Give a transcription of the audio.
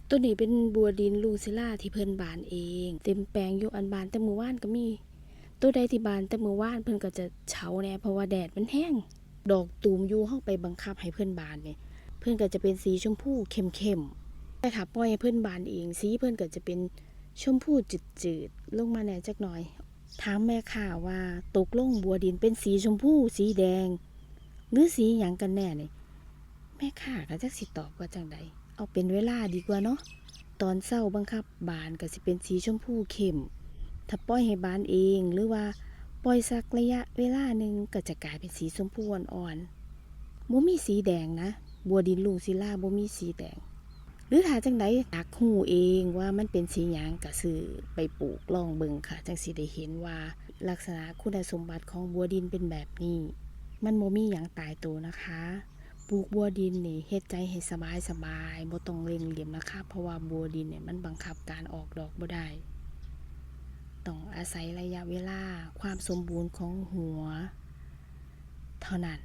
ໂຕນີ້ເປັນບົວດິນລຸງສິລາທີ່ເພິ່ນບານເອງ ເຕັມແປງຢູ່ ອັນບານແຕ່ມື້ວານກໍມີ. ໂຕໃດທີ່ບານແຕ່ມື້ວານ ເພິ່ນກໍຈະເຊົາແດ່ ເພາະວ່າແດດມັນແຮງ. ດອກຕູມຢູ່ ເຮົາໄປບັງຄັບໃຫ້ເພິ່ນບານນີ້ ເພິ່ນກໍຈະເປັນສີຊົມພູເຂັ້ມໆ ແຕ່ຖ້າປ່ອຍໃຫ້ເພິ່ນບານເອງ ສີເພິ່ນກໍຈະເປັນຊົມພູຈືດໆ ລົງມາແດ່ຈັກໜ້ອຍ. ຖາມແມ່ຄ້າວ່າ ຕົກລົງບົວດິນເປັນສີຊົມພູ ສີແດງ ຫຼື ສີຫຍັງກັນແນ່ນີ້? ແມ່ຄ້າກໍຈັກຊິຕອບວ່າຈັ່ງໃດ. ເອົາເປັນເວລາດີກວ່າເນາະ. ຕອນເຊົ້າບັງຄັບບານກໍຊິເປັນສີຊົມພູເຂັ້ມ, ຖ້າປ່ອຍໃຫ້ບານເອງ ຫຼືວ່າປ່ອຍສັກໄລຍະເວລາໜຶ່ງ ກໍຈະກາຍເປັນສີຊົມພູອ່ອນໆ. ບໍ່ມີສີແດງນະ, ບົວດິນລຸງສິລາບໍ່ມີສີແດງ. ຫຼືຖ້າຈັ່ງໃດຢາກຮູ້ເອງວ່າມັນເປັນສີຫຍັງ ກໍຊື້ໄປປູກລອງເບິ່ງຄ່ະ, ຈັ່ງຊິໄດ້ເຫັນວ່າລັກສະນະຄຸນນະສົມບັດຂອງບົວດິນເປັນແບບນີ້. ມັນບໍ່ມີຫຍັງຕາຍໂຕນະຄະ. ປູກບົວດິນນີ້ເຮັດໃຈໃຫ້ສະບາຍໆ ບໍ່ຕ້ອງເລັ່ງຣີບນະຄະ, ເພາະວ່າບົວດິນນີ້ມັນບັງຄັບການອອກດອກບໍ່ໄດ້, ຕ້ອງອາໄສໄລຍະເວລາ, ຄວາມສົມບູນຂອງຫົວເທົ່ານັ້ນ.